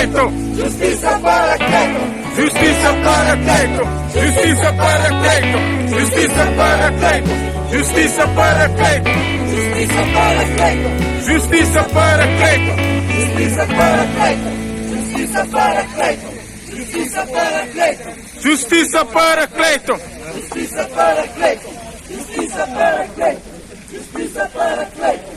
Cleiton! Justiça para Cleiton! Justiça para Cleiton! Justiça para Cleiton! Justiça para Cleiton! Justiça para Cleiton! Justiça para Cleiton! Justiça para Cleiton! Justiça para Cleiton! Justiça para Cleiton! Justiça para Cleiton! Justiça para Cleiton! Justiça para Cleiton! Justiça para Cleiton! Justiça para Cleiton!